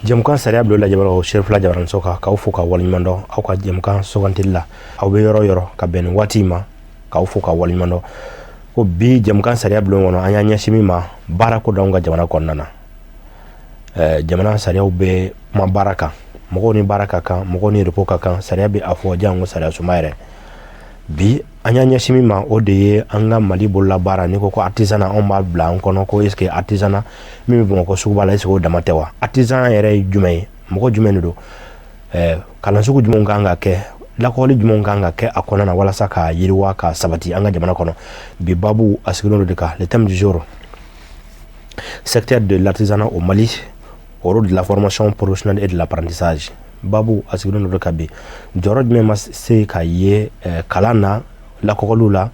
Jɛmukan sariya bulon lajɛbagaw, Cherifla jabaraniso kan, k'aw fo ka waleɲuman dɔn aw ka jɛmukan sugantili la. Aw bɛ yɔrɔ yɔrɔ ka bɛn nin waati in ma, k'aw fo ka waleɲuman dɔn ko bi jɛmukan sariya bulon kɔnɔ, an y'an ɲɛsin min ma, baara ko d'anw ka jamana kɔnɔna na. Jamana sariyaw bɛ kuma baara kan, mɔgɔw ni baara ka kan, mɔgɔw ni repos ka kan. Sariya bɛ a fɔ janko sariya sunba yɛrɛ. Bi an y'an ɲɛsin min ma, o de ye an ka Mali bololabaara. N'i ko ko artisanat, anw b'a bila an kɔnɔ ko est ce que artisanat min bɛ Bamakɔ suguba la, est ce que o dama tɛ wa? Artisan yɛrɛ ye jumɛn ye? Mɔgɔ jumɛn de don? Kalan sugu jumɛnw kan ka kɛ? Lakɔli jumɛnw kan ka kɛ a kɔnɔna na walasa ka yiriwa ka sabati an ka jamana kɔnɔ? Bi babu a sigilen don de kan, le thème du jour: secteur de l'artisanat au Mali, rôle de la formation professionnelle et de l'apprentissage. Babu a sigilen don ka bi jɔyɔrɔ jumɛn ma se ka ye kalan na, lakɔkɔliw la,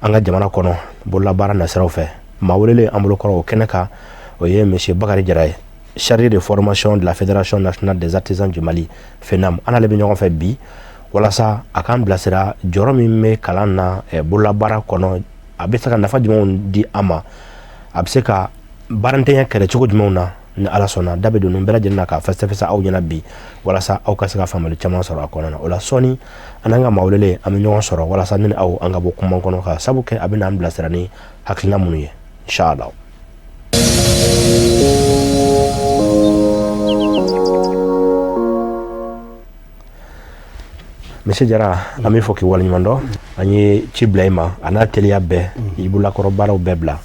an ka jamana kɔnɔ, bololabaara nasiraw fɛ. Maa welelen an bolokɔrɔ o kɛnɛ kan, o ye monsieur Bakari Jara ye, chargé de formation de la Fédération nationale des artisans du Mali, FENAM. An n'ale bɛ ɲɔgɔn fɛ bi walasa a k'an bilasira jɔyɔrɔ min bɛ kalan na bololabaara kɔnɔ, a bɛ se ka nafa jumɛnw di an ma, a bɛ se ka baarantanya kɛlɛ cogo jumɛnw na. Ni Ala sɔnna, da bɛ don bɛɛ lajɛlen na k'a fɛsɛfɛsɛ aw ɲɛna bi walasa aw ka se ka faamuyali caman sɔrɔ a kɔnɔna na. O la sɔɔni, an n'an ka maa welelen, an bɛ ɲɔgɔn sɔrɔ walasa ne ni aw, an ka bɔ kuma kɔnɔ ka sabu kɛ a bɛ n'an bilasira ni hakilina minnu ye, inshallah. Monsieur Jara, an bɛ fɔ k'i waleɲuman dɔn. An ye ci bila i ma, a n'a teliya bɛɛ, i bololakɔrɔ baaraw bɛɛ bila,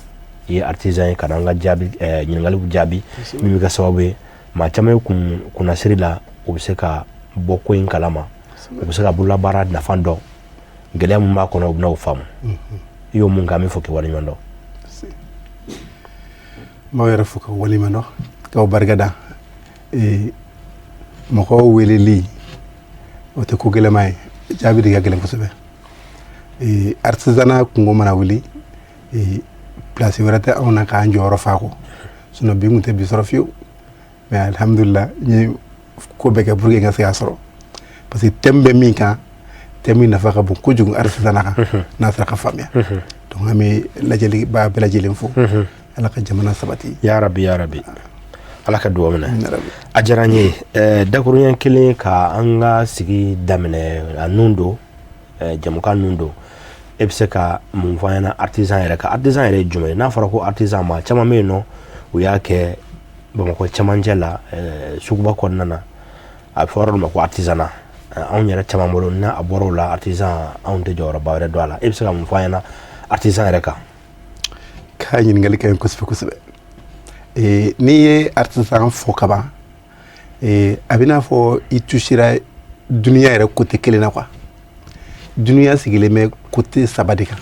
i ye artisan ye, ka na an ka jaabi ɲininkaliw jaabi, min bɛ kɛ sababu ye maa caman ye kun kunnasiri la, u bɛ se ka bɔ ko in kalama, u bɛ se ka bololabaara nafa dɔn, gɛlɛya min b'a kɔnɔ, u bɛna o faamu. I y'o mun kɛ, an bɛ fɔ k'i waleɲuman dɔn. N b'aw yɛrɛ fo ka waleɲuman dɔn, k'aw barikada. Mɔgɔw weleli, o tɛ ko gɛlɛma ye, jaabi de ka gɛlɛn kosɛbɛ. Artisanat kungo mana wuli, place wɛrɛ tɛ anw na k'an jɔyɔrɔ fa kɔ, sinon bi kun tɛ bi sɔrɔ fiyewu. Mais alhamdulillah, n ye ko bɛɛ kɛ pour que n ka se k'a sɔrɔ, parce que thème bɛ min kan, thème nafa ka bon kojugu artisanat kan, n'a sera ka faamuya. Donc an bɛ lajɛliba bɛɛ lajɛlen fo. Ala ka jamana sabati. Ya rabi, ya rabi, Ala ka dugawu minɛ. A diyara n ye. Dakuruɲɛ kelen ka an ka sigi daminɛ, a nun don jamukan nun don, e bɛ se ka mun fɔ an ɲɛna artisan yɛrɛ kan? Artisan yɛrɛ ye jumɛn ye? N'a fɔra ko artisan, maa caman bɛ yen nɔ, u y'a kɛ Bamakɔ cɛmancɛ la, suguba kɔnɔna na, a bɛ fɔ yɔrɔ dɔ ma ko artisanat. Anw yɛrɛ caman bolo, n'a a bɔra o la, artisan, anw tɛ jɔyɔrɔba wɛrɛ dɔn a la. E bɛ se ka mun fɔ an ɲɛna artisan yɛrɛ kan? K'a ɲininkali ka ɲi kosɛbɛ kosɛbɛ. N'i ye artisan fɔ kaban, a bɛ n'a fɔ i touchera duniya yɛrɛ côté kelen na quoi. Duniya sigilen bɛ côté saba de kan.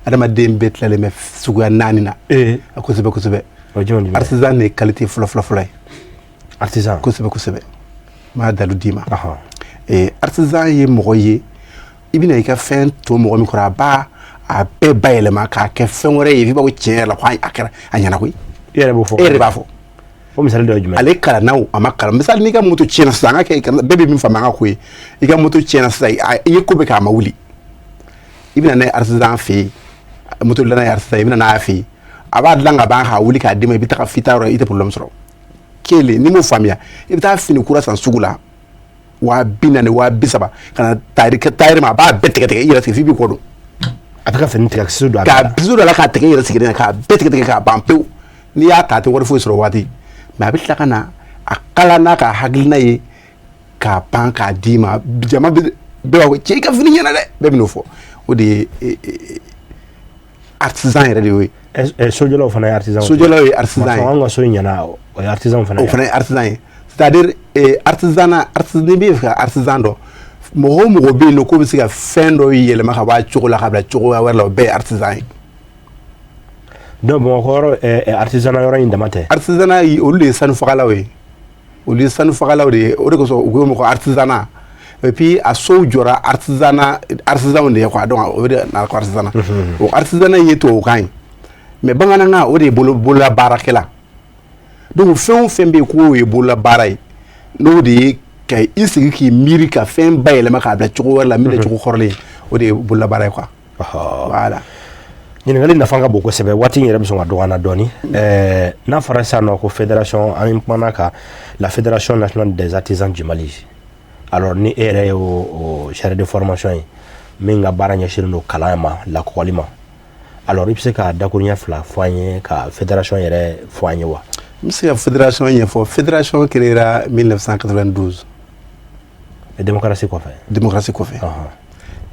Adamaden bɛɛ tilalen bɛ suguya naani na. A kosɛbɛ kosɛbɛ. Artisan de ye qualité fɔlɔ fɔlɔ fɔlɔ ye. Artisan. Kosɛbɛ kosɛbɛ. N b'a dalu d'i ma. Artisan ye mɔgɔ ye, i bɛna i ka fɛn to mɔgɔ min kɔrɔ, a b'a a bɛɛ bayɛlɛma k'a kɛ fɛn wɛrɛ ye, f'i b'a fɔ tiɲɛ yɛrɛ la ko a kɛra, a ɲɛna koyi. I yɛrɛ b'o fɔ. E yɛrɛ b'a fɔ. O misali dɔ ye jumɛn? Ale kalanna o, a ma kalan. Misali, n'i ka moto tiɲɛna sisan, an ka kɛ bɛɛ bɛ min faamu an ka ko ye, i ka moto tiɲɛna sisan, i ye ko bɛɛ kɛ, a ma wuli, i bɛna n'a ye artisan fɛ yen. Moto dilanna ye artisan, i bɛna n'a fɛ yen, a b'a dilan ka ban k'a wuli k'a d'i ma, i bɛ taga f'i ta yɔrɔ, i tɛ problème sɔrɔ. Kelen, n'i m'o faamuya, i bɛ taa fini kura san sugu la, 40 000, 30 000, ka na tailleur ma, a b'a bɛɛ tigɛ tigɛ, i yɛrɛ sigi f'i b'i kɔ don. A bɛ ka fini tigɛ kisu don a la, k'a bisu don a la, k'a tigɛ i yɛrɛ sigilen, k'a bɛɛ tigɛ tigɛ k'a ban pewu. N'i y'a ta, a tɛ wari foyi sɔrɔ waati, mais a bɛ tila ka na a kala n'a ka hakilina ye k'a ban k'a d'i ma. Jama bɛ bɛɛ b'a fɔ cɛ, i ka fini ɲɛna dɛ, bɛɛ bɛ n'o fɔ. O de ye artisan yɛrɛ de y'o ye. Sojɔlaw fana ye artisan. Sojɔlaw ye artisan ye. An ka so in ɲɛna, o ye artisan fana ye. O fana ye artisan ye. C'est-à-dire artisanat, artisan, n'i bɛ fɛ ka artisan dɔn, mɔgɔ o mɔgɔ bɛ yen nɔ k'o bɛ se ka fɛn dɔ yɛlɛma ka bɔ a cogo la ka bila cogoya wɛrɛ la, o bɛɛ ye artisan ye. Donc Bamakɔ yɔrɔ, artisanat yɔrɔ in dama tɛ. Artisanat, olu de ye sanufagalaw ye, olu ye sanufagalaw de ye. O de kosɔn u ko ma ko artisanat. Et puis a sow jɔra artisanat, artisanw de ye quoi. Donc o de nana ko artisanat. O artisanat ye tubabukan ye, mais bamanankan, o de ye bolola baarakɛla. Donc fɛn o fɛn bɛ yen k'o ye bolola baara ye, n'o de ye ka i sigi k'i miiri ka fɛn bayɛlɛma k'a bila cogo wɛrɛ la min tɛ cogo kɔrɔlen ye, o de ye bolola baara ye quoi. Voilà. Ɲininkali nafa ka bon kosɛbɛ. Waati in yɛrɛ bɛ sɔn ka dɔgɔ an na dɔɔni. N'a fɔra sisan nɔ ko fédération, an kumana ka la Fédération nationale des artisans du Mali. Alors, ni e yɛrɛ ye o chargé de formation ye min ka baara ɲɛsinnen don kalan ma, lakɔli ma, alors i bɛ se ka dakuruɲɛ 2 fɔ an ye ka fédération yɛrɛ fɔ an ye wa? N bɛ se ka fédération ɲɛfɔ. Fédération créera 1992. Démocratie kɔfɛ? Démocratie kɔfɛ.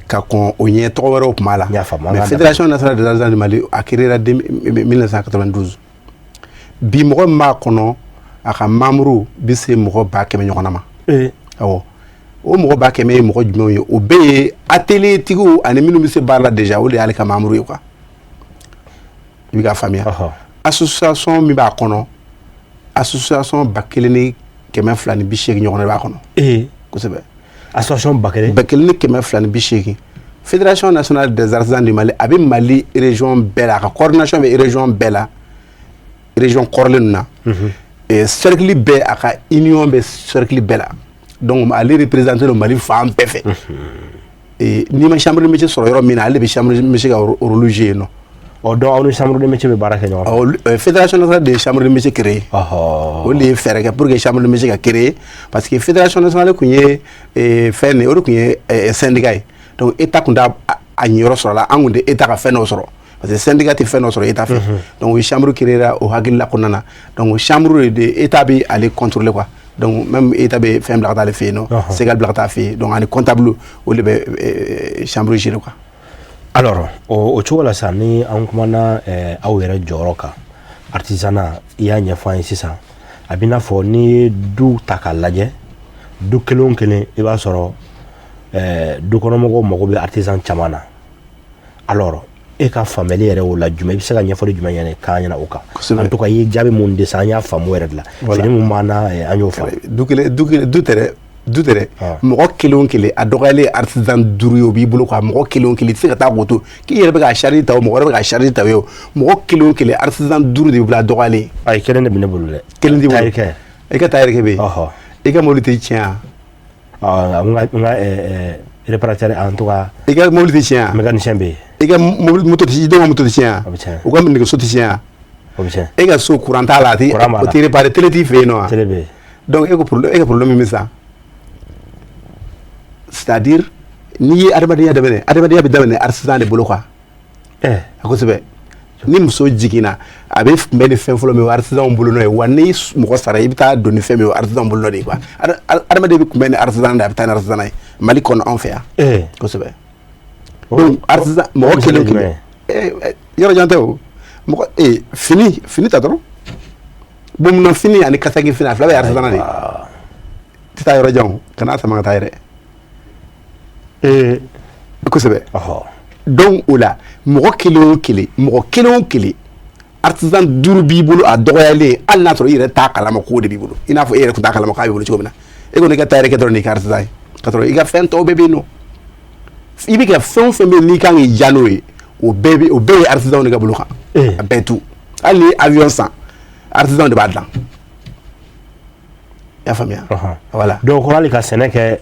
Ka kɔn o ɲɛ, tɔgɔ wɛrɛw tun b'a la. N y'a faamu. Mais Fédération nationale des artisans du Mali, a créera 1992. Bi, mɔgɔ min b'a kɔnɔ, a ka membre bɛ se mɔgɔ 100 000 ɲɔgɔnna ma. Awɔ, o mɔgɔ 100 000 ye mɔgɔ jumɛnw ye? O bɛɛ ye atelier tigiw ani minnu bɛ se baara la déjà, o de y'ale ka membre ye quoi. I bɛ ka faamuya? Association min b'a kɔnɔ, association 1280 ɲɔgɔnna b'a kɔnɔ. Kosɛbɛ. Association 1000? 1280. Fédération nationale des artisans du Mali, a bɛ Mali région bɛɛ la. A ka coordination bɛ région bɛɛ la, région kɔrɔlen ninnu na. Cercle bɛɛ, a ka union bɛ cercle bɛɛ la. Donc ale représenté don Mali fan bɛɛ fɛ. N'i ma chambre de métier sɔrɔ yɔrɔ min na, ale de bɛ chambre de métier ka rôle jouer yen nɔ. Ɔ, donc aw ni chambre de métier bɛ baara kɛ ɲɔgɔn fɛ? Fédération nationale de chambre de métier créé, o de ye fɛɛrɛ kɛ pour que chambre de métier ka créer, parce que fédération nationale tun ye fɛn de, o de tun ye syndicat ye. Donc état tun t'a a ɲiyɔrɔ sɔrɔ la, an tun tɛ état ka fɛn dɔ sɔrɔ, parce que syndicat tɛ fɛn dɔ sɔrɔ état fɛ. Donc o chambre créera o hakilila kɔnɔna na. Donc chambre de, état bɛ ale contrôler quoi. Donc même état bɛ fɛn bila ka taa ale fɛ yen nɔ, SEGAL bila ka taa fɛ yen. Donc ani comptable, o de bɛ chambre gérer quoi. Alors, o cogo la sisan, ni an kumana aw yɛrɛ jɔyɔrɔ kan artisanat, i y'a ɲɛfɔ an ye sisan, a b'i n'a fɔ n'i ye du ta k'a lajɛ, du kelen o kelen, i b'a sɔrɔ dukɔnɔmɔgɔw mago bɛ artisan caman na. Alors, e ka faamuyali yɛrɛ o la jumɛn, i bɛ se ka ɲɛfɔli jumɛn ɲɛna k'an ɲɛna o kan? En tout cas, i ye jaabi mun di sisan, an y'a faamu yɛrɛ de la. Fini mun b'an na, an y'o faamu. Du kelen, du kelen, du tɛ dɛ, du tɛ dɛ. Mɔgɔ kelen o kelen, a dɔgɔyalen artisan 5 ye, o b'i bolo quoi. Mɔgɔ kelen o kelen, i tɛ se ka taa k'o to k'i yɛrɛ bɛ ka charge ta o, mɔgɔ wɛrɛ bɛ ka charge ta o ye. O mɔgɔ kelen o kelen, artisan 5 de b'i bolo a dɔgɔyalen. Ayi, kelen de bɛ ne bolo dɛ. Kelen t'i bolo? Tailleur. I ka tailleur bɛ yen? I ka mobili tɛ tiɲɛ wa? N ka réparateur, en tout cas. I ka mobili tɛ tiɲɛ wa? Mécanicien bɛ yen. I ka mobili, moto tɛ, i denw ka moto tɛ tiɲɛ wa? A bɛ tiɲɛ. U ka nɛgɛso tɛ tiɲɛ wa? O bɛ tiɲɛ. E ka so, courant t'a la, a tɛ Courant b'a la. O tɛ réparé, télé t'i fɛ yen nɔ wa? Télé bɛ yen. Donc e ka problème min bɛ sa, c'est-à-dire n'i ye adamadenya daminɛ, adamadenya bɛ daminɛ artisan de bolo quoi. A kosɛbɛ. Ni muso jiginna, a bɛ kunbɛn ni fɛn fɔlɔ min ye, o ye artisan bolo nɔ ye. Wa ni mɔgɔ sara, i bɛ taa don ni fɛn min ye, o ye artisan bolo nɔ de ye quoi. Adamaden bɛ kunbɛn ni artisan de ye, a bɛ taa ni artisan ye Mali kɔnɔ, anw fɛ yan. Kosɛbɛ. Donc artisan, mɔgɔ kelen o kelen, yɔrɔ jan tɛ o. Mɔgɔ fini ta dɔrɔn, bamunan fini ani kasaki fini, a fila bɛɛ ye artisan de ye. Tɛ taa yɔrɔ jan, o kana sama ka taa yɛrɛ. Kosɛbɛ. Donc o la, mɔgɔ kelen o kelen, mɔgɔ kelen o kelen, artisan 5 b'i bolo a dɔgɔyalen, hali n'a sɔrɔ i yɛrɛ t'a kalama k'o de b'i bolo. I n'a fɔ e yɛrɛ tun t'a kalama k'a b'i bolo cogo min na. E kɔni, i ka tailleur kɛ dɔrɔn n'i ka artisan ye, ka sɔrɔ i ka fɛn tɔw bɛɛ bɛ yen nɔ. I bɛ ka fɛn o fɛn bɛ yen n'i kan k'i diya n'o ye, o bɛɛ bɛ, o bɛɛ ye artisan de ka bolo kan. A bɛɛ tout. Hali ni avion san, artisan de b'a dilan. I y'a faamuya? Voilà. Donc hali ka sɛnɛ kɛ?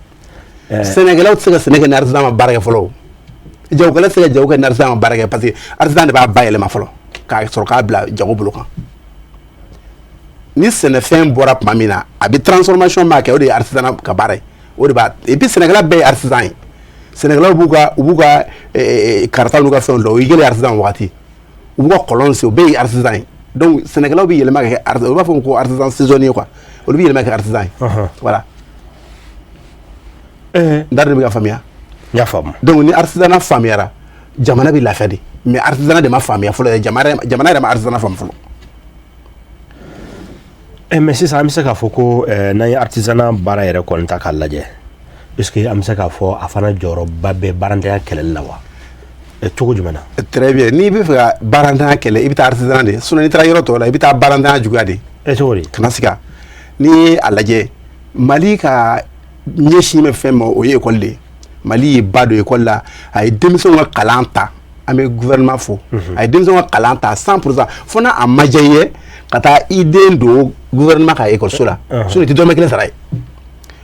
Sɛnɛkɛlaw tɛ se ka sɛnɛ kɛ ni artisan ma baara kɛ fɔlɔ. O jagokɛla tɛ se ka jago kɛ ni artisan ma baara kɛ, parce que artisan de b'a bayɛlɛma fɔlɔ k'a sɔrɔ k'a bila jago bolo kan. Ni sɛnɛfɛn bɔra tuma min na, a bɛ transformation b'a kɛ, o de ye artisan ka baara ye. O de b'a, et puis sɛnɛkɛla bɛɛ ye artisan ye. Sɛnɛkɛlaw b'u ka karataw n'u ka fɛnw dɔn, o y'i kɛlen artisan wagati. U b'u ka kɔlɔn sen, o bɛɛ ye artisan ye. Donc sɛnɛkɛlaw bɛ yɛlɛma ka kɛ artisan, u b'a fɔ ko artisan saisonnier quoi, olu bɛ yɛlɛma ka kɛ artisan ye. Voilà. N t'a dɔn i bɛ ka faamuya. N y'a faamu. Donc ni artisanat faamuyara, jamana bɛ lafiya de. Mais artisanat de ma faamuya fɔlɔ yɛrɛ, jamana yɛrɛ ma artisanat faamu fɔlɔ. Mais sisan, an bɛ se k'a fɔ ko n'an ye artisanat baara yɛrɛ kɔni ta k'a lajɛ, est-ce que an bɛ se k'a fɔ a fana jɔyɔrɔba bɛ baarantanya kɛlɛli la wa? Cogo jumɛn na? Très bien. N'i bɛ fɛ ka baarantanya kɛlɛ, i bɛ taa artisanat de. Sinon n'i taara yɔrɔ tɔw la, i bɛ taa baarantanya juguya de. Cogo di? Kana siga. N'i ye a lajɛ, Mali ka ɲɛsin bɛ fɛn ma, o ye école de ye. Mali ye ba don école la, a ye denmisɛnw ka kalan ta. An bɛ gouvernement fo, a ye denmisɛnw ka kalan ta 100%. Fo n'a a ma diya i ye ka taa i den don gouvernement ka école so la, sinon i tɛ dɔrɔmɛ kelen sara ye.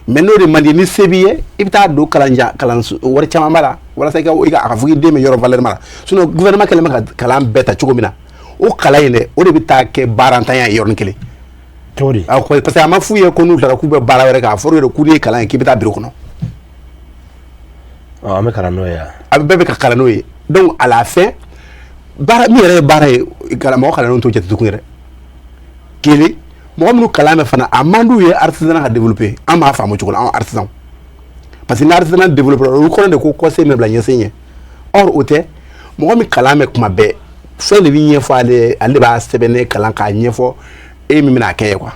Mais n'o de man di, ni se b'i ye, i bɛ taa don kalan kalan wari caman b'a la, walasa i ka a ka fɔ k'i den bɛ yɔrɔ valeur ma la. Sinon gouvernement kɛlen bɛ ka kalan bɛɛ ta cogo min na, o kalan in dɛ, o de bɛ taa kɛ baarantanya ye yɔrɔnin kelen. Cogo di? Parce que a ma f'u ye ko n'u tilara k'u bɛ baara wɛrɛ kɛ. A fɔra u ye k'u ye kalan ye k'i bɛ taa bureau kɔnɔ. An bɛ kalan n'o ye. A bɛɛ bɛ ka kalan n'o ye. Donc à la fin, baara min yɛrɛ ye baara ye, mɔgɔ kalannenw t'o jate tugun yɛrɛ. Kelen, mɔgɔ minnu kalan bɛ fana, a man d'u ye artisanat ka développer. An b'a faamu cogo la, anw artisan, parce que ni artisanat développer, olu kɔrɔ de ko kɔsen bɛ bila ɲɛsen ɲɛ. Or o tɛ. Mɔgɔ min kalan bɛ, kuma bɛɛ fɛn de bɛ ɲɛfɔ ale, ale de b'a sɛbɛn ne kalan k'a ɲɛfɔ e min bɛna kɛ ye quoi.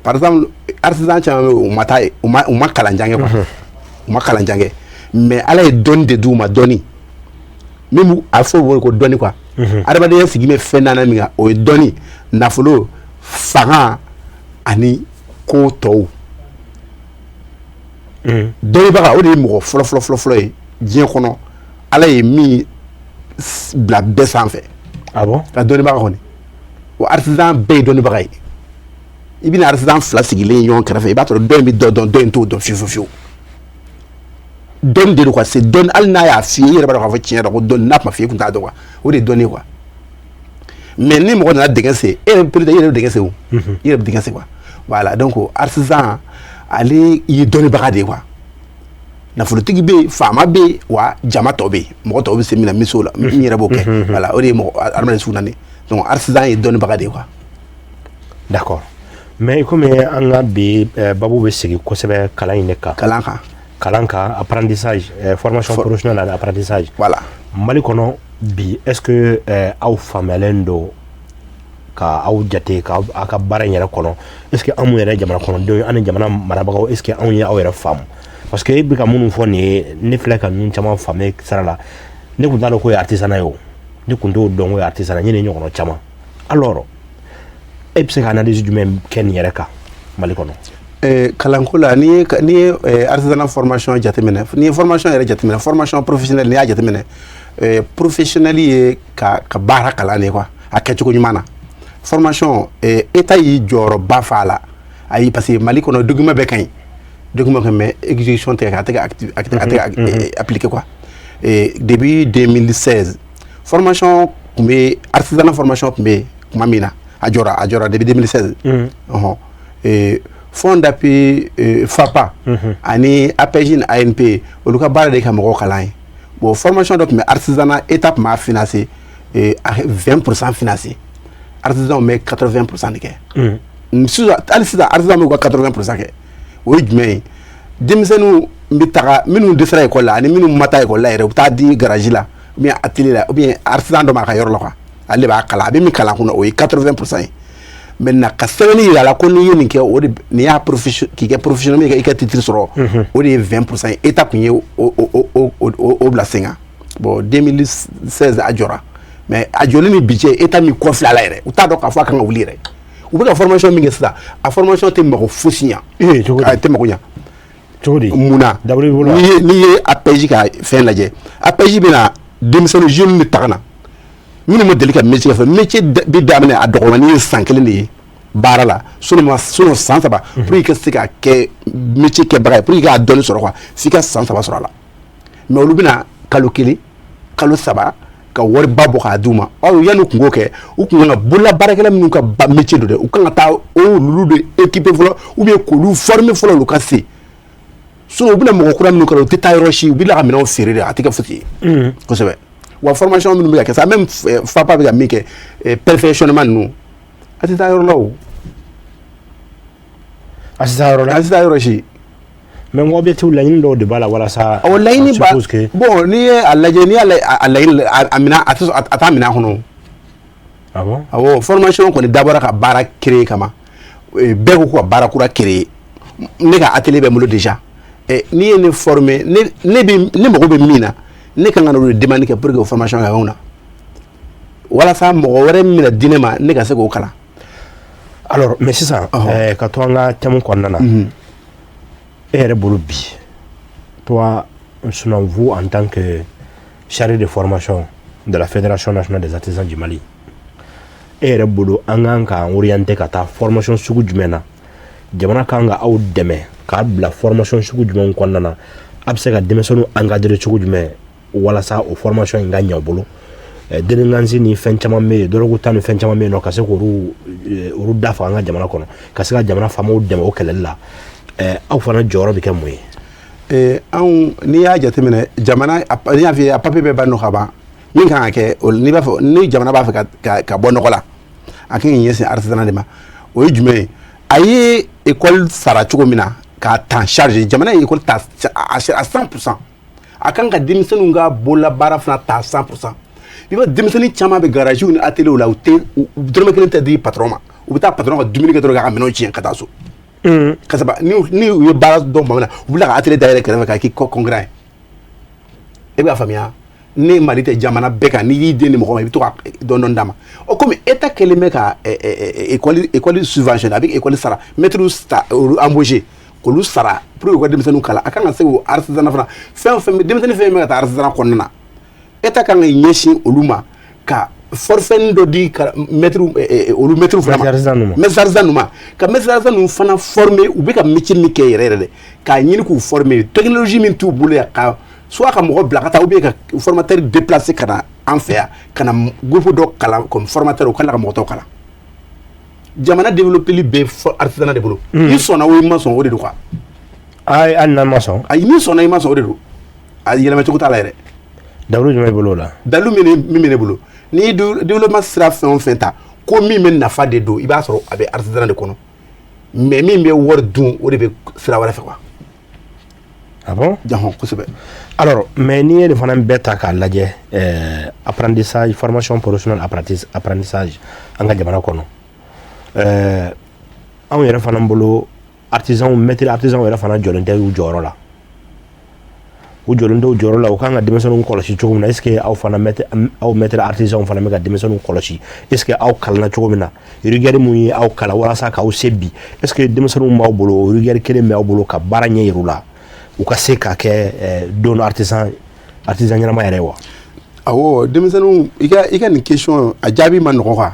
Par exemple, artisan caman bɛ yen, u ma taa, u ma kalan jan kɛ quoi, u ma kalan jan kɛ, mais Ala ye dɔnni de d'u ma. Dɔnni min b'u, a fɔ o ko dɔnni quoi. Adamadenya sigi bɛ fɛn naani min kan, o ye dɔnni, nafolo, fanga ani ko tɔw. Dɔnnibaga, o de ye mɔgɔ fɔlɔ fɔlɔ fɔlɔ fɔlɔ ye diɲɛ kɔnɔ, Ala ye min bila bɛɛ sanfɛ. Ah bon? Ka dɔnnibaga kɔni, o artisan bɛɛ ye dɔnnibaga ye. I bɛna artisan fila sigilen ɲɔgɔn kɛrɛfɛ, i b'a sɔrɔ dɔ in bɛ dɔ dɔn, dɔ in t'o dɔn fiyewu fiyewu. Dɔnni de don quoi, c'est dɔnni. Hali n'a y'a f'i ye, i yɛrɛ b'a dɔn k'a fɔ tiɲɛ yɛrɛ ko dɔnni n'a tun ma f'i ye, i tun t'a dɔn quoi. O de ye dɔnni ye quoi. Mais ni mɔgɔ nana dingɛ sen, e yɛrɛ peut-être i yɛrɛ bɛ dingɛ sen o, i yɛrɛ bɛ dingɛ sen quoi. Voilà, donc artisan, ale ye dɔnnibaga de ye quoi. Nafolotigi bɛ yen, faama bɛ yen, wa jama tɔ bɛ yen, mɔgɔ tɔw bɛ se min na, min s'o la, min yɛrɛ b'o kɛ. Voilà, o de ye mɔgɔ adamaden sugu naani. Donc artisan ye dɔnnibaga de ye quoi. D'accord, mais komi an ka bi babu bɛ segin kosɛbɛ kalan in de kan. Kalan kan. Kalan kan, apprentissage, formation professionnelle ani apprentissage. Voilà. Mali kɔnɔ bi, est ce que aw faamuyalen don ka aw jate ka aw ka baara in yɛrɛ kɔnɔ? Est ce que anw yɛrɛ jamana kɔnɔdenw ye, an ni jamana marabagaw, est ce que anw ye aw yɛrɛ faamu? Parce que e bɛ ka minnu fɔ nin ye, ne filɛ ka ninnu caman faamu sira la. Ne tun t'a dɔn k'o ye artisanat ye. O ne tun t'o dɔn k'o ye artisanat ye nin ɲɔgɔnna caman. Alors e bɛ se ka analyse jumɛn kɛ nin yɛrɛ kan Mali kɔnɔ? Kalanko la, n'i ye artisanat formation jateminɛ, n'i ye formation yɛrɛ jateminɛ, formation professionnelle, n'i y'a jateminɛ, professionnel ye ka baara kalan de quoi, a kɛcogo ɲuman na. Formation, état y'i jɔyɔrɔba fa a la. Ayi, parce que Mali kɔnɔ, document bɛɛ ka ɲi, document ka ɲi, mais exécution tɛ kɛ, a tɛ ka a tɛ ka appliquer quoi. Depuis 2016, formation tun bɛ, artisanat formation tun bɛ yen tuma min na, a jɔra depuis 2016. Ɔhɔn, fonds d'appui FAPA ani APEJ ni ANP, olu ka baara de ye ka mɔgɔw kalan ye. Bon, formation dɔ tun bɛ artisanat, état tun b'a financer 20% financer, artisan bɛ 80% de kɛ. Sisan, hali sisan, artisan bɛ ka 80% kɛ. O ye jumɛn ye? Denmisɛnninw bɛ taga, minnu dɛsɛra école la ani minnu ma taa école la yɛrɛ, u bɛ taa di garage la ou bien atelier la ou bien artisan dɔ ma a ka yɔrɔ la quoi. Ale de b'a kalan, a bɛ min kalan kunna, o ye 80% ye. Maintenant, ka sɛbɛnni yira a la ko n'i ye nin kɛ, o de nin y'a profession, k'i kɛ professionnel, i ka titre sɔrɔ, o de ye 20% ye. État tun ye o bila sen kan. Bon, 2016 a jɔra, mais a jɔlen ni bi cɛ, état min kɔfilɛ a la yɛrɛ, u t'a dɔn k'a fɔ a kan ka wuli yɛrɛ. U bɛ ka formation min kɛ sisan, a formation tɛ mago fosi ɲa. A tɛ mago ɲa. Cogo di? Mun na? N'i ye APEJ ka fɛn lajɛ, APEJ bɛna denmisɛnnin jeunes de ta ka na, minnu ma deli ka métier kɛ. Métier bɛ daminɛ, a dɔgɔmanin ye san kelen de ye baara la, sinon san 3. Pour i ka se ka kɛ métier kɛbaga ye, pour i k'a dɔnni sɔrɔ quoi, f'i ka san 3 sɔrɔ a la. Mais olu bɛna kalo kelen, kalo saba, ka wariba bɔ k'a d'u ma. Aw yanni u kun k'o kɛ, u kun kan ka bolola baarakɛla minnu ka métier don dɛ, u kan ka taa olu de équiper fɔlɔ ou bien k'olu former fɔlɔ, olu ka se. Sinon u bɛna mɔgɔ kura minnu kalan, u tɛ taa yɔrɔ si, u bɛ ka minɛnw feere de, a tɛ kɛ fosi ye kosɛbɛ. Wa formation minnu bɛ ka kɛ sa, même FAPA bɛ ka min kɛ, perfectionnement ninnu, a tɛ taa yɔrɔ la o. A tɛ taa yɔrɔ la. A tɛ taa yɔrɔ si. Mais n ko objectif, laɲini dɔw de b'a la walasa. Awɔ, laɲini ba, bon, n'i ye a lajɛ, n'i y'a a laɲini, a minɛn, a tɛ a t'a minɛn kɔnɔ. Ah bon? Awɔ, formation kɔni dabɔra ka baara créer kama. Bɛɛ ko ko ka baara kura créer. Ne ka atelier bɛ n bolo déjà. N'i ye ne former, ne bɛ ne mago bɛ min na, ne kan ka n'o de demande kɛ pour que o formation ka kɛ n kunna, walasa mɔgɔ wɛrɛ min bɛna di ne ma, ne ka se k'o kalan. Alors, mais sisan, ka to an ka thème kɔnɔna na, e yɛrɛ bolo bi, toi sinon, vous en tant que chargé de formation de la Fédération nationale des artisans du Mali, e yɛrɛ bolo, an kan k'an orienter ka taa formation sugu jumɛn na? Jamana kan ka aw dɛmɛ? K'a bila formation sugu jumɛn kɔnɔna na? A bɛ se ka denmisɛnninw encadrer cogo jumɛn walasa o formation in ka ɲɛ u bolo? Délinquance ni fɛn caman bɛ yen, drogue ta ni fɛn caman bɛ yen nɔ, ka se k'olu olu dafa an ka jamana kɔnɔ, ka se ka jamana faamaw dɛmɛ o kɛlɛli la, aw fana jɔyɔrɔ bɛ kɛ mun ye? Anw, n'i y'a jateminɛ, jamana, n'i y'a f'i ye, a papier bɛɛ ban nɔ ka ban. Min kan ka kɛ, n'i b'a fɔ ni jamana b'a fɛ ka bɔ nɔgɔ la, a kan k'i ɲɛsin artisanat de ma. O ye jumɛn ye? A ye école sara cogo min na k'a ta en charge, jamana ye école ta à 100%, a kan ka denmisɛnninw ka bololabaara fana ta 100%. I b'a denmisɛnnin caman bɛ garagew ni ateliers la, u tɛ dɔrɔmɛ kelen tɛ di patron ma. U bɛ taa patron ka dumuni kɛ dɔrɔn, k'a ka minɛnw tiɲɛ ka taa so. Ka saba ni u ye baara dɔn tuma min na, u bɛ ka atelier dayɛlɛ kɛrɛfɛ k'a k'i concurrent ye. E bɛ ka faamuya? Ni Mali tɛ, jamana bɛɛ kan, n'i y'i den di mɔgɔ ma, i bɛ to ka dɔɔni dɔɔni d'a ma. O komi État kɛlen bɛ ka école subventionné, a bɛ école sara, maître ta, olu embaucher, k'olu sara pour que u ka denmisɛnninw kalan, a kan ka se k'o artisanat fana, fɛn o fɛn, denmisɛnnin fɛn fɛn bɛ ka taa artisanat kɔnɔna na, État kan ka ɲɛsin olu ma ka forfait dɔ di ka maître, olu maître fana ma, maître artisan ninnu ma, ka maître artisan ninnu fana former. U bɛ ka métier min kɛ yɛrɛ yɛrɛ dɛ, k'a ɲini k'u former, technologie min t'u bolo yan, ka soit ka mɔgɔ bila ka taa, ou bien ka formateur déplacer ka na an fɛ yan, ka na groupe dɔ kalan comme formateur, u ka na ka mɔgɔ tɔw kalan. Jamana développeli bɛ artisanat de bolo. I sɔnna o, i ma sɔn, o de don quoi. Ayi, hali n'an ma sɔn. Ayi, n'i sɔnna, i ma sɔn, o de don. A yɛlɛma cogo t'a la yɛrɛ. Dalilu jumɛn b'i bolo o la? Dalilu min bɛ ne bolo, n'i ye développement sira fɛn o fɛn ta, ko min bɛ nafa de don, i b'a sɔrɔ a bɛ artisanat de kɔnɔ. Mais min bɛ wari dun, o de bɛ sira wɛrɛ fɛ quoi. Ah bon? Jahɔn, kosɛbɛ. Alors, mais n'i ye nin fana bɛɛ ta k'a lajɛ, apprentissage, formation professionnelle, apprentissage an ka jamana kɔnɔ, anw yɛrɛ fana bolo, artisan, maître artisan yɛrɛ fana jɔlen tɛ u jɔyɔrɔ la. U jɔlen tɛ u jɔyɔrɔ la. U kan ka denmisɛnninw kɔlɔsi cogo min na, est ce que aw fana maître, aw maître artisan fana bɛ ka denmisɛnninw kɔlɔsi? Est ce que aw kalanna cogo min na, rigueur mun ye aw kalan walasa k'aw se bi, est ce que denmisɛnninw b'aw bolo, o rigueur kelen b'aw bolo ka baara ɲɛ yir'u la, u ka se ka kɛ don artisan, artisan ɲɛnama yɛrɛ wa? Awɔ, denmisɛnninw, i ka nin question a jaabi ma nɔgɔ quoi.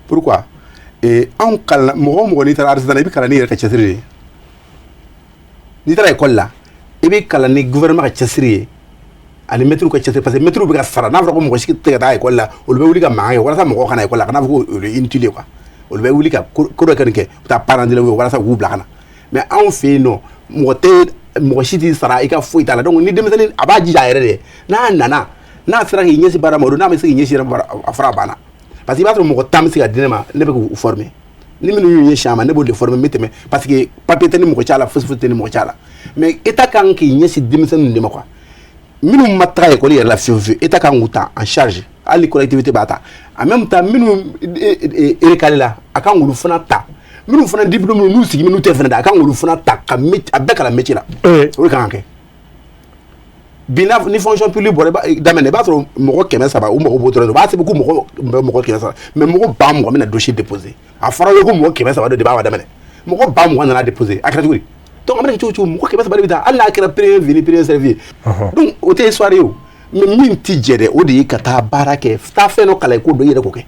Pourquoi? Anw kalan, mɔgɔ o mɔgɔ, n'i taara artisanat, i bɛ kalan n'i yɛrɛ ka cɛsiri de ye. N'i taara école la, i bɛ kalan ni gouvernement ka cɛsiri ye ani maître ka cɛsiri, parce que maître bɛ ka sara. N'a fɔra ko mɔgɔ si tɛ ka taa école la, olu bɛ wuli ka mankan kɛ walasa mɔgɔw ka na école la, ka n'a fɔ ko olu ye inutile quoi. Olu bɛ wuli ka ko dɔ kɛ nin kɛ, u bɛ taa parents d'élèves walasa k'u bila ka na. Mais anw fɛ yen nɔ, mɔgɔ tɛ, mɔgɔ si t'i sara, i ka foyi t'a la. Donc ni denmisɛnnin a b'a jija a yɛrɛ de, n'a nana, n'a sera k'i ɲɛsin baara ma, o don, n'a ma se k'i ɲɛsin baara, a fɔra a banna. Parce que i b'a sɔrɔ mɔgɔ 10 bɛ se ka di ne ma, ne bɛ k'u former. Ni minnu y'u ɲɛsin a ma, ne b'o de former, n bɛ tɛmɛ, parce que papier tɛ ni mɔgɔ cɛ la, fosi fosi tɛ ni mɔgɔ cɛ la. Mais État kan k'i ɲɛsin denmisɛnnin de ma quoi. Minnu ma taga école yɛrɛ la fiyewu fiyewu, État kan k'u ta en charge, hali ni collectivité b'a ta. En même temps, minnu recalé la, a kan k'olu fana ta. Minnu fana diplôme n'u sigi minnu tɛ fana dɛ, a kan k'olu fana ta ka a bɛɛ kalan métier la. O de kan ka kɛ bi. N'a ni fonction publique bɔra daminɛ, i b'a sɔrɔ mɔgɔ 300, u mago b'o dɔrɔn de. U b'a sɛbɛn ko mɔgɔ bɛ mɔgɔ 300, mais mɔgɔ 20 000 bɛna dossier déposer. A fɔra ko mɔgɔ 300 de b'a daminɛ, mɔgɔ 20 000 nana déposer. A kɛra cogo di? Donc a mana kɛ cogo o cogo, mɔgɔ 300 de bɛ taa, hali n'a kɛra premier venu, premier servi. Donc o tɛ histoire ye o. Mais min ti jɛ dɛ, o de ye ka taa baara kɛ, taa fɛn dɔ kalan, i k'o dɔn, i yɛrɛ k'o kɛ.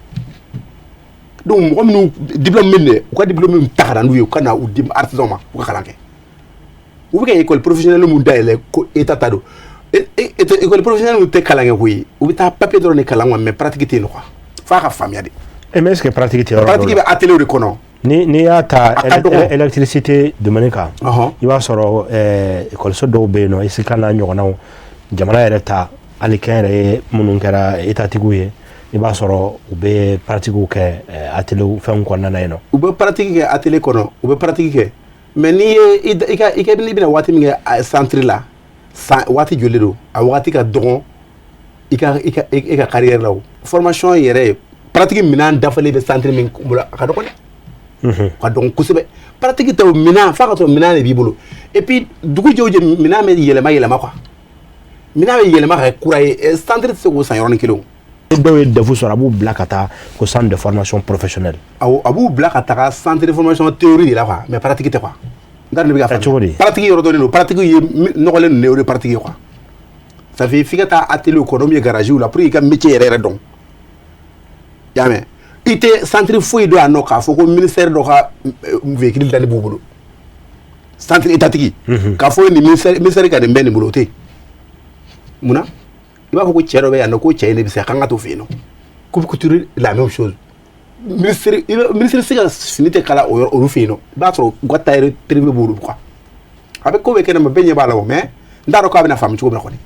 Donc mɔgɔ minnu diplôme min dɛ, u ka diplôme min ta ka na n'u ye, u ka na u di artisan ma, u ka kalan kɛ. U bɛ ka école professionnelle mun dayɛlɛ ko État ta don, école professionnelle tɛ kalan kɛ koyi, u bɛ taa papier dɔrɔn de kalan quoi, mais pratique tɛ yen nɔ quoi. F'a ka faamuya de. Mais est ce que pratique tɛ yɔrɔ dɔw la? Pratique bɛ atelier de kɔnɔ. Ni n'i y'a ta A ka dɔgɔ. électricité domaine kan, i b'a sɔrɔ école dɔw bɛ yen nɔ, ISICA n'a ɲɔgɔnnaw, jamana yɛrɛ ta, hali kɛnyɛrɛye minnu kɛra étatigiw ye, i b'a sɔrɔ u bɛ pratique kɛ atelier fɛnw kɔnɔna na yen nɔ. U bɛ pratique kɛ atelier kɔnɔ, u bɛ pratique kɛ, mais n'i ye i ka n'i bɛna waati min kɛ centre la, san waati joli don, a waati ka dɔgɔn i ka carrière la. O formation yɛrɛ pratique minɛn dafalen bɛ centre min bolo, a ka dɔgɔn dɛ, ka dɔgɔn kosɛbɛ. Pratique tɛ o minɛn, f'a ka sɔrɔ minɛn de b'i bolo. Et puis dugu jɛ o jɛ, minɛn bɛ yɛlɛma yɛlɛma quoi, minɛn bɛ yɛlɛma ka kɛ kura ye, centre tɛ se k'o san yɔrɔnin kelen o. Dɔw ye DEF sɔrɔ, a b'u bila ka taa ko centre de formation professionnelle. Awɔ, a b'u bila ka taga centre de formation théorie de la quoi, mais pratique tɛ quoi. N t'a dɔn ne bɛ ka faamuya. Cogo di? Pratique yɔrɔ dɔnnen don, pratique ye nɔgɔlen ninnu de, o de ye pratique ye quoi. Ça fait f'i ka taa atelier kɔnɔ ou bien garage la pour que i ka métier yɛrɛ yɛrɛ dɔn. I y'a mɛn? I tɛ centre foyi dɔn yan nɔ k'a fɔ ko ministère dɔ ka véhicule dilanni b'u bolo. Centre étatique k'a fɔ nin ministère ka nin bɛɛ nin bolo, o tɛ yen. Munna? I b'a fɔ ko cɛ dɔ bɛ yan nɔ, ko cɛ in de bɛ se k'an ka to fɛ yen nɔ. Coupe couture, la même chose. Ministre se ka fini tɛ kala o yɔrɔ olu fɛ yen nɔ. I b'a sɔrɔ u ka tailleur privé b'olu quoi. A bɛ ko bɛ kɛnɛ ma, bɛɛ ɲɛ b'a la o, mais n t'a dɔn k'a bɛna faamu cogo min na kɔni.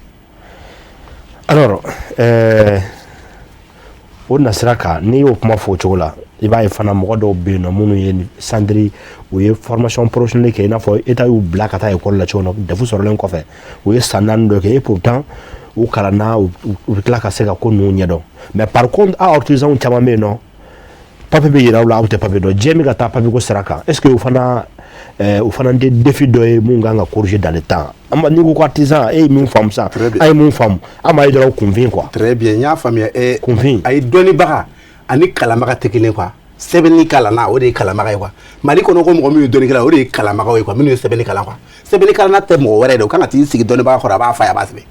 Alors, o nasira kan, n'i y'o kuma fɔ o cogo la, i b'a ye fana mɔgɔ dɔw bɛ yen nɔ minnu ye centre, u ye formation professionnelle kɛ, i n'a fɔ État y'u bila ka taa école la cogo min na, DEF sɔrɔlen kɔfɛ, u ye san 4 dɔ kɛ. Et pourtant u kalanna, u bɛ tila ka se ka ko ninnu ɲɛdɔn. Mais par contre, aw artisans caman bɛ yen nɔ, papier bɛ yira aw la, aw tɛ papier dɔn. Diɲɛ bɛ ka taa papier ko sira kan. Est ce que o fana tɛ défi dɔ ye mun kan ka corriger dans le temps? An ma, n'i ko ko artisan, e ye min faamu sisan, an ye mun faamu, an m'a ye dɔrɔn kunfin quoi. Très bien, n y'a faamuya. Kunfin. A ye dɔnnibaga ani kalanbaga tɛ kelen quoi. Sɛbɛnni kalanna, o de ye kalanbaga ye quoi. Mali kɔnɔ, ko mɔgɔ min ye dɔnnikɛla, o de ye kalanbagaw ye quoi, minnu ye sɛbɛnni kalan quoi. Sɛbɛnni kalanna tɛ mɔgɔ wɛrɛ de, o kan ka t'i sigi dɔnnibaga kɔrɔ, a b'a fa ye, a b'a sɛbɛn.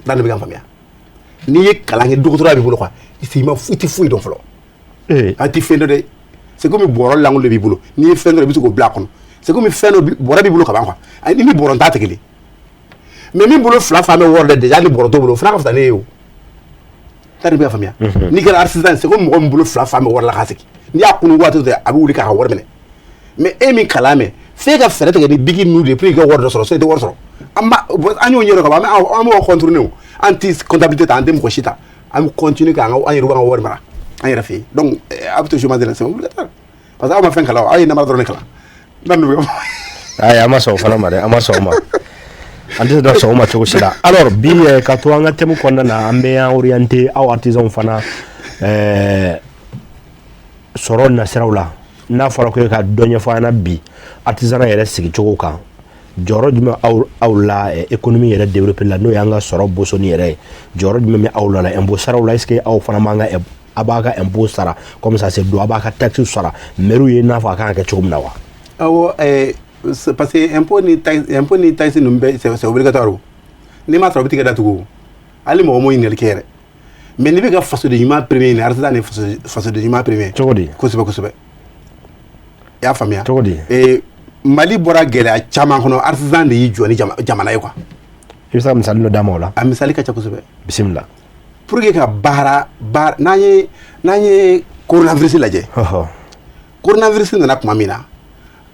N'a bɛ ka faamuya, n'i ye kalan kɛ, dɔgɔtɔrɔya b'i bolo quoi, i ma, i tɛ foyi dɔn fɔlɔ. A tɛ fɛn dɔ dɛ. C'est comme bɔrɔ lankolon de b'i bolo. N'i ye fɛn dɔ, i bɛ se k'o bila a kɔnɔ. C'est comme fɛn dɔ bɔrɛ b'i bolo ka ban quoi. Ni ni bɔrɔ ta tɛ kelen. Mais min bolo fila fan bɛ wɔɔrɔ dɛ, déjà ni bɔrɔ t'o bolo, o fana ka fisa ne ye o. Tari bɛ ka faamuya. N'i kɛra artisan, c'est comme mɔgɔ min bolo fila fan bɛ wɔɔrɔ la k'a sigi. N'i y'a kunu waati dɔ, a bɛ wuli k'a ka wari minɛ. Mais e min kalan mɛn, f'e ka fɛɛrɛ tigɛ ni bigi ninnu de pour que i ka wari dɔ sɔrɔ, sinon i tɛ wari sɔrɔ. An b'a, an y'o ɲɛdɔn ka ban, an b'o contourner o. An ti comptabilité ta, an tɛ mɔgɔ si ta. An bɛ continuer k'an ka, an yɛrɛ b'an ka wari mara an yɛrɛ fɛ yen. Donc a bɛ to chômage la, c'est obligatoire. Parce que aw ma fɛn kalan, aw ye namara dɔrɔn de kalan. N'a bɛ Ayi, an ma sɔn o fana ma dɛ, an ma sɔn o ma. An tɛ se sɔn o ma cogo si la. Alors bi, ka to an ka thème kɔnɔna na, an bɛ an orienter aw artisans fana sɔrɔ nasiraw la. N'a fɔra ko e ka dɔ ɲɛfɔ an ɲɛna bi artisanat yɛrɛ sigicogo kan, jɔyɔrɔ jumɛn aw la économie yɛrɛ développer la, n'o y'an ka sɔrɔ bosoni yɛrɛ ye, jɔyɔrɔ jumɛn bɛ aw la impôt saraw la? Est ce que aw fana b'an ka, a b'a ka impôt sara comme ça se doit, a b'a ka taxe sara mairie ye, n'a fɔ a kan ka kɛ cogo min na wa? Awɔ, parce que impôt ni taxe ninnu bɛɛ, c'est obligatoire. N'i m'a sɔrɔ, a bɛ tigɛ datugu. Hali mɔgɔ m'o ɲininkali kɛ yɛrɛ. Mais n'i bɛ ka fasoden ɲuman premier ɲini, artisan ni fasoden ɲuman premier. Cogo di? Kosɛbɛ kosɛbɛ, i y'a faamuya. Cogo di? Mali bɔra gɛlɛya caman kɔnɔ, artisan de y'i jɔ ni jamana ye quoi. I bɛ se ka misali dɔ d'a ma o la? A misali ka ca kosɛbɛ. Bisimila. Pour que ka baara baara, n'an ye coronavirus lajɛ, coronavirus nana tuma min na,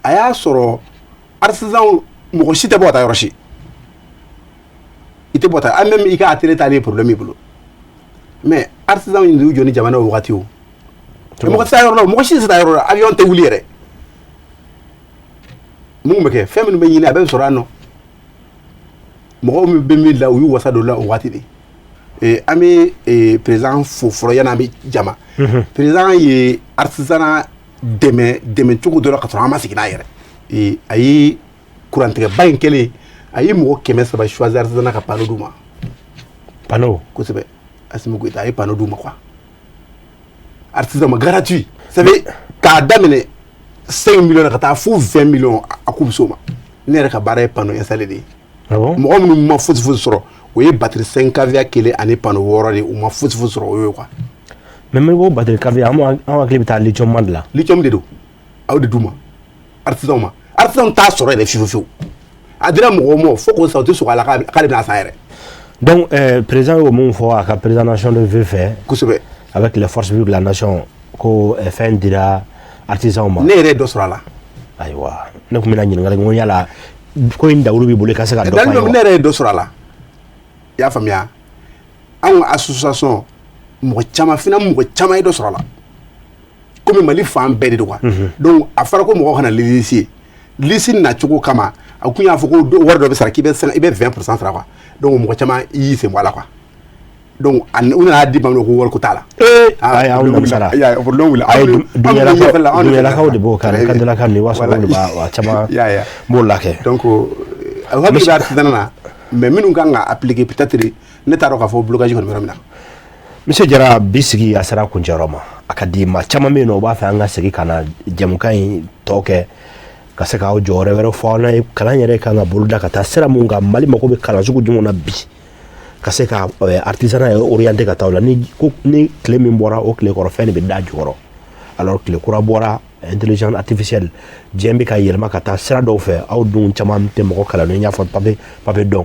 a y'a sɔrɔ artisan mɔgɔ si tɛ bɔ ka taa yɔrɔ si. I tɛ bɔ taa, an même i ka atelier taalen problème b'i bolo. Mais artisan y'u jɔ ni jamana o wagati o. Mɔgɔ tɛ taa yɔrɔ la, mɔgɔ si tɛ taa yɔrɔ la, avion tɛ wuli yɛrɛ. Mun bɛ kɛ? Fɛn minnu bɛ ɲini, a bɛɛ bɛ sɔrɔ yan nɔ. Mɔgɔw min bɛ min la, u y'u wasa don la o waati de. An bɛ président fo fɔlɔ yanni an bɛ jama. Président ye artisanat dɛmɛ dɛmɛ cogo dɔ la ka sɔrɔ an ma sigi n'a yɛrɛ. A ye kurantigɛba in kɛlen, a ye mɔgɔ 300 choisir artisanat ka panneau d'u ma. Panneau? Kosɛbɛ. Assimi Goïta a ye panneau d'u ma quoi, artisan ma, gratuit. Ça fait k'a daminɛ 5 millions ka taa fo 20 millions, a k'u bɛ s'o ma. Ne yɛrɛ ka baara ye panneau installé de ye. Mɔgɔ minnu ma fosi fosi sɔrɔ, o ye batterie 5 kVA kelen ani panneau 6 de ye. U ma fosi fosi sɔrɔ, o y'o ye quoi. Mais n ko batterie kVA, an hakili bɛ taa lithium de la. Lithium de don, aw de d'u ma, artisan ma. Artisan t'a sɔrɔ yɛrɛ fiyewu fiyewu. A dira mɔgɔw ma fo k'o san, u tɛ sɔn a la k'ale bɛna san yɛrɛ. Donc président y'o mun fɔ a ka présentation de vœux fɛ? Kosɛbɛ. Avec les forces vives de la nation, ko fɛn dira artisanw ma. Ne yɛrɛ ye dɔ sɔrɔ a la. Ayiwa, ne tun bɛna ɲininkali kɛ, n ko yala ko in dawulu b'i bolo, i ka se ka dɔ fɔ an ye wa? Ne yɛrɛ ye dɔ sɔrɔ a la, i y'a faamuya. Anw ka association mɔgɔ caman fana, mɔgɔ caman ye dɔ sɔrɔ a la, komi Mali fan bɛɛ de don quoi. Donc a fɔra ko mɔgɔw kana liste ye, liste nacogo kama, a kun y'a fɔ ko wari dɔ bɛ sara, k'i bɛ i bɛ 20% sara quoi. Donc mɔgɔ caman i y'i sen bɔ a la quoi. Donc u nana di ma ko wari ko t'a la. Ee, ayi, anw namisara. Problème wuli. Ayi, Duniyalakaw de b'o kɛ, Kantelakaw ni i b'a sɔrɔ olu de b'a caman b'o la kɛ. Donc o hakili bɛ artisanat na, mais minnu kan ka appliquer, peut-être ne t'a dɔn k'a fɔ blocage kɔni bɛ yɔrɔ min na. Monsieur Jara, bi sigi a sera kuncɛyɔrɔ ma. A ka di maa caman bɛ yen nɔ, u b'a fɛ an ka segin ka na jɛmukan in tɔ kɛ, ka se k'aw jɔyɔrɔ wɛrɛ fɔ aw ye, kalan yɛrɛ kan ka boloda ka taa sira mun kan, Mali mako bɛ kalan sugu jumɛn na bi, ka se ka artisanat yɛrɛ orienter ka taa o la. Ni ko ni tile min bɔra, o tile kɔrɔ fɛn de bɛ da jukɔrɔ. Alors tile kura bɔra. Intelligence artificielle, diɲɛ bɛ ka yɛlɛma ka taa sira dɔw fɛ. Aw dun caman tɛ mɔgɔ kalannen, n y'a fɔ papier dɔn.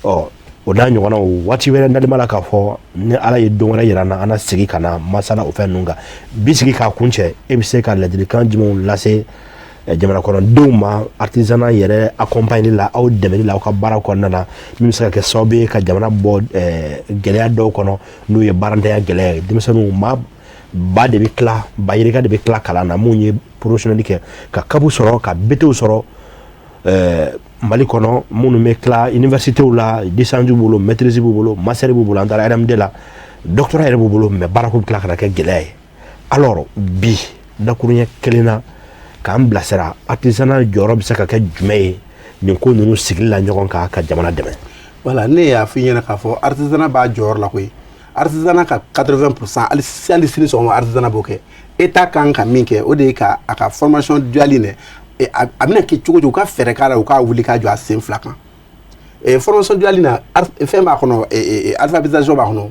Ɔ, o n'a ɲɔgɔnnaw, waati wɛrɛ nalima la k'a fɔ ni Ala ye don wɛrɛ yira an na, an na segin ka na masala o fɛn ninnu kan. Bi sigi k'a kun cɛ, e bɛ se ka ladilikan jumɛnw lase jamana kɔnɔdenw ma artisanat yɛrɛ accompagner la, aw dɛmɛli la aw ka baara kɔnɔna na, min bɛ se ka kɛ sababu ye ka jamana bɔ gɛlɛya dɔw kɔnɔ, n'o ye baarantanya gɛlɛya ye? Denmisɛnninw maa ba de bɛ tila, ba yirika de bɛ tila kalan na, mun ye professionnel kɛ ka CAP sɔrɔ, ka BTw sɔrɔ Mali kɔnɔ, minnu bɛ tila universitéw la, licence b'u bolo, maîtrise b'u bolo, master b'u bolo, an taara RMD la, doctorat yɛrɛ b'u bolo, mais baarako bɛ tila ka na kɛ gɛlɛya ye. Alors bi, dakuruɲɛ kelen na, k'an bilasira, artisanat jɔyɔrɔ bɛ se ka kɛ jumɛn ye nin ko ninnu sigili la ɲɔgɔn kan ka jamana dɛmɛ? Voilà, ne y'a f'i ɲɛna k'a fɔ artisanat b'a jɔyɔrɔ la koyi. Artisanat ka 80%, hali sini sɔgɔma artisanat b'o kɛ. État kan ka min kɛ, o de ye ka a ka formation duale dɛ, a bɛna kɛ cogo cogo, u ka fɛɛrɛ k'a la, u k'a wuli k'a jɔ a sen fila kan. Formation duale na, fɛn b'a kɔnɔ, alphabétisation b'a kɔnɔ.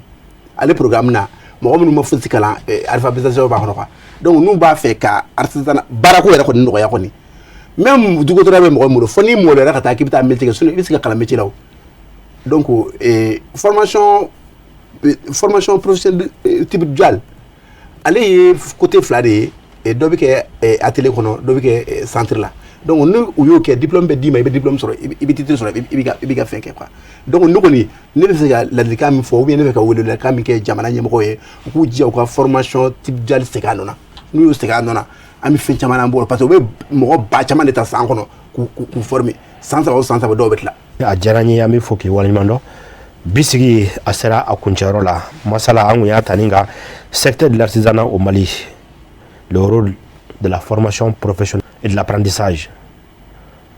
Ale programme na, mɔgɔ minnu ma fosi kalan, alphabétisation b'a kɔnɔ quoi. Donc n'u b'a fɛ ka artisanat baarako yɛrɛ kɔni nɔgɔya kɔni, même dugutɔrɔ bɛ mɔgɔ min bolo, fo n'i maloyara ka taa k'i bɛ taa métier kɛ, sinon i bɛ se ka kalan métier la o. Donc formation professionnelle type dual, ale ye côté fila de ye: dɔ bɛ kɛ atelier kɔnɔ, dɔ bɛ kɛ centre la. Donc ni u y'o kɛ, diplôme bɛ d'i ma, i bɛ diplôme sɔrɔ, i bɛ titre sɔrɔ, i b'i ka fɛn kɛ quoi. Donc ne kɔni, ne bɛ fɛ ka ladilikan min fɔ, ou bien ne bɛ ka welewelekan min kɛ jamana ɲɛmɔgɔw ye, u k'u jija u ka formation type dual segin a nɔ na. N'u y'o segin a nɔ na, an bɛ fɛn caman an bolo, parce que u bɛ mɔgɔ ba caman de ta san kɔnɔ k'u former san 3 o san 3, dɔw bɛ tila. A diyara n ye, an bɛ fɔ k'i waleɲuman dɔn. Bi sigi a sera a kuncɛyɔrɔ la. Masala an kun y'a ta ni ka secteur de l'artisanat au Mali, le rôle de la formation professionnelle et de l'apprentissage.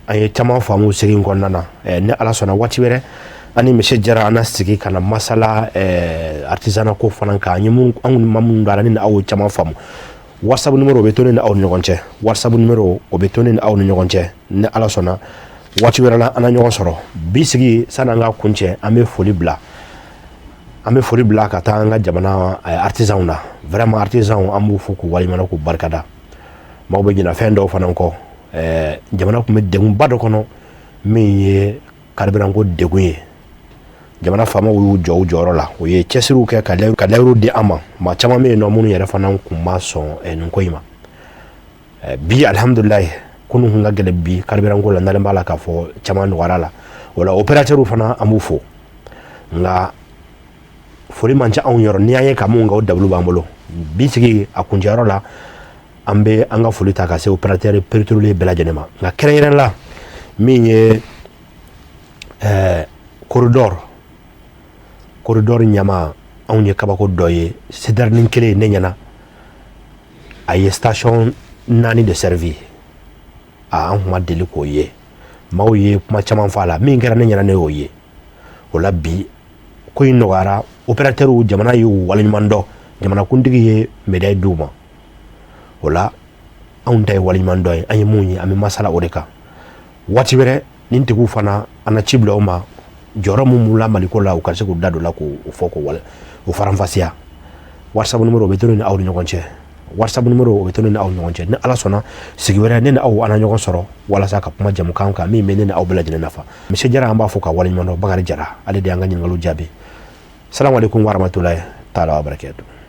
An ye caman faamu segi in kɔnɔna na. Ni Ala sɔnna, waati wɛrɛ an ni monsieur Jara an na sigi ka na masala artisanat ko fana kan. An ye mun, an kun ma minnu don a la, ni aw ye caman faamu. WhatsApp numéro bɛ to ne ni aw ni ɲɔgɔn cɛ. WhatsApp numéro, o bɛ to ne ni aw ni ɲɔgɔn cɛ. Ni Ala sɔnna, waati wɛrɛ la an na ɲɔgɔn sɔrɔ. Bi sigi, sani an ka kun cɛ, an bɛ foli bila ka taa an ka jamana artisanw na. Vraiment, artisanw, an b'u fo k'u waleɲuman, k'u barikada. Maaw bɛ ɲinɛ fɛn dɔw fana kɔ. Jamana tun bɛ degunba dɔ kɔnɔ, min ye carburant ko degun ye. Jamana faamaw y'u jɔ u jɔyɔrɔ la, u ye cɛsiriw kɛ ka layiru di an ma. Maa caman bɛ yen nɔ minnu yɛrɛ fana kun ma sɔn nin ko in ma. Bi, alihamudulilayi, kunun kun ka gɛlɛn, bi carburant ko la, nalen b'a la k'a fɔ caman nɔgɔyara la. O la, opérateurs fana, an b'u fo, nka foli man ca anw yɔrɔ. N'i y'an ye ka mun kɛ, o dabulu b'an bolo. Bi sigi a kuncɛyɔrɔ la, an bɛ an ka foli ta ka se opérateur pétrolier bɛɛ lajɛlen ma, nka kɛrɛnkɛrɛn la, min ye corridor ɲama, anw ye kabako dɔ ye. Citerne kelen, ne ɲɛna, a ye station naani de servi. A an kun ma deli k'o ye. Maaw ye kuma caman fɔ a la, min kɛra ne ɲɛna, ne y'o ye. O la, bi ko in nɔgɔyara. Opérateur, jamana y'u waleɲuman dɔn, jamanakuntigi ye médaille d'u ma. O la, anw ta ye waleɲuman dɔn ye. An ye mun ye, an bɛ masala o de kan waati wɛrɛ. Nin tigiw fana, an na ci bila u ma, jɔyɔrɔ mun b'u la Maliko la, u ka se k'u da don la k'o fɔ, k'o wale o faranfasiya. WhatsApp numéro, o bɛ to ne ni aw ni ɲɔgɔn cɛ. WhatsApp numéro, o bɛ to ne ni aw ni ɲɔgɔn cɛ. Ni Ala sɔnna, sigi wɛrɛ, ne ni aw an na ɲɔgɔn sɔrɔ walasa ka kuma jamukan kan min bɛ ne ni aw bɛɛ lajɛlen nafa. Monsieur Jara, an b'a fɔ ka waleɲuman dɔn. Bakari Jara, ale de y'an ka ɲininkaliw jaabi. Salamu aleykum warahmatulahi taala wabarakatuh.